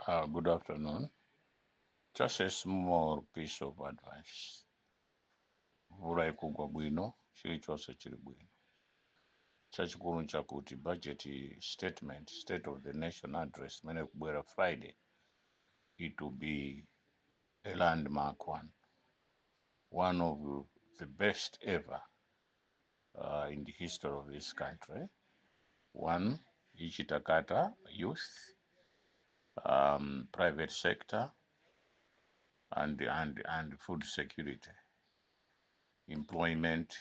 Good afternoon. Just a small piece of advice. Mvula ikugwa bwino, chilichonse chili bwino. Chachikulu nchakuti budget statement, state of the nation address, imene kubwera Friday, it will be a landmark one. One of the best ever in the history of this country. One, ichitakata youth, private sector, and food security, employment,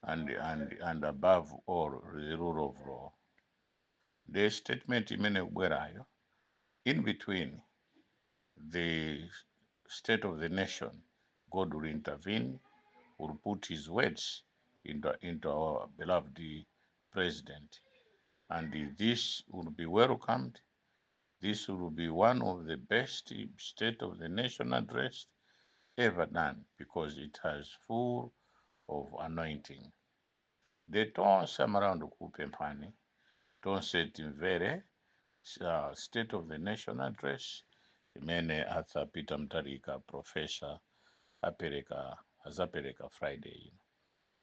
and above all, the rule of law. The statement imene kubwerayo, in between the state of the nation, God will intervene, will put his words into our beloved president. And this will be welcomed. This will be one of the best state of the nation address ever done because it has full of anointing. The tonse around kupemphani, tonse timvere state of the nation address imene Arthur Peter Mutharika professor apereka, azapereka Friday ino.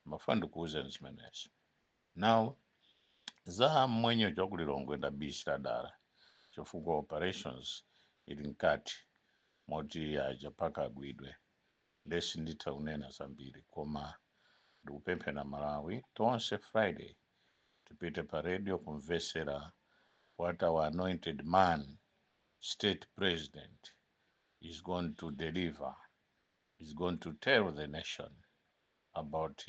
Mafuna ndikuwuzeni zimenezi. Now za mwenye chakulilongwe ndabisira dala chifukwa operations ili mkati moti aja paka agwidwe, lesi nditha kunena zambiri, koma ndikupemphera Malawi tonse Friday tipite pa radio kumvesera what our anointed man, state president, is going to deliver, is going to tell the nation about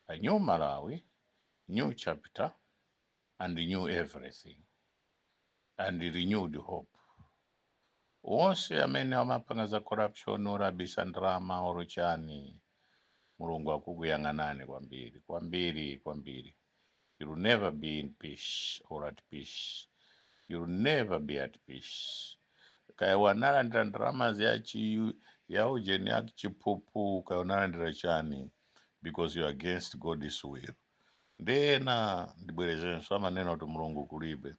a new Malawi, new chapter, and new everything, and renewed hope. Wonse amene amapanga za corruption, orabisa ndalama, oro chani, Mulungu akukuyang'anani kwambiri kwambiri kwambiri. You will never be in peace or at peace. You will never be at peace. Kaya wanalandira ndalama yachi ya ujeni ya chiphuphu, kaya unalandira chani, because you are against God's will. Ndena ndibwerezenso amanena kuti Mulungu kulibe.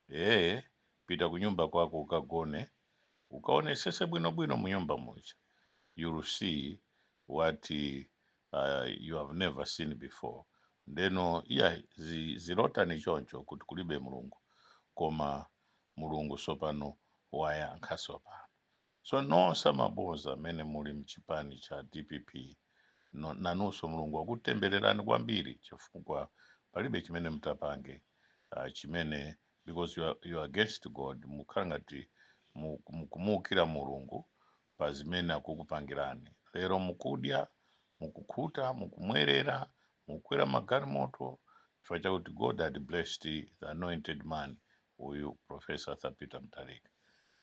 Ee, pita kunyumba kwako ukagone, ukaonesese bwinobwino munyumba muja, you will see what you have never seen before. Ndeno iya zilotani choncho kuti kulibe Mulungu, koma Mulungu sopano wayankha sopano. So nonse amaboza amene muli mchipani cha DPP, no, nanunso Mulungu akutembererani kwambiri chifukwa palibe chimene mutapange chimene, because you are against God. Mukhala ngati mukumuwukira Mulungu pa zimene akukupangirani lero. Mukudya, mukukhuta, mukumwerera, mukukwera magalimoto chifukwa chakuti God had blessed the anointed man uyu, Professor Arthur Peter Mutharika.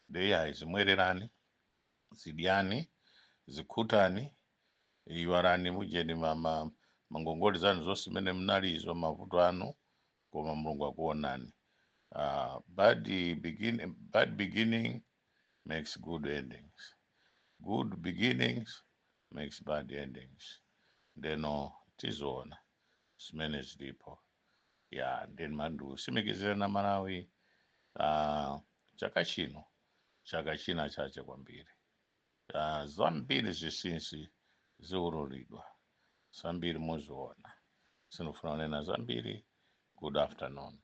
Ndeyayi, zimwererani, zidyani, zikhutani, iwarani mujeni mama mangongoli zanu zonse zimene mnalizo, mavuto anu, koma Mulungu akuonani. Bad beginning makes good endings, good beginnings makes bad endings. Ndeno tizoona zimene zilipo. Ya, then mandiusimikizire na Malawi, chaka chino chaka china chache kwambiri. Zambiri zinsinsi ziululidwa, zambiri muziona. Sinofuna kunena zambiri. Good afternoon.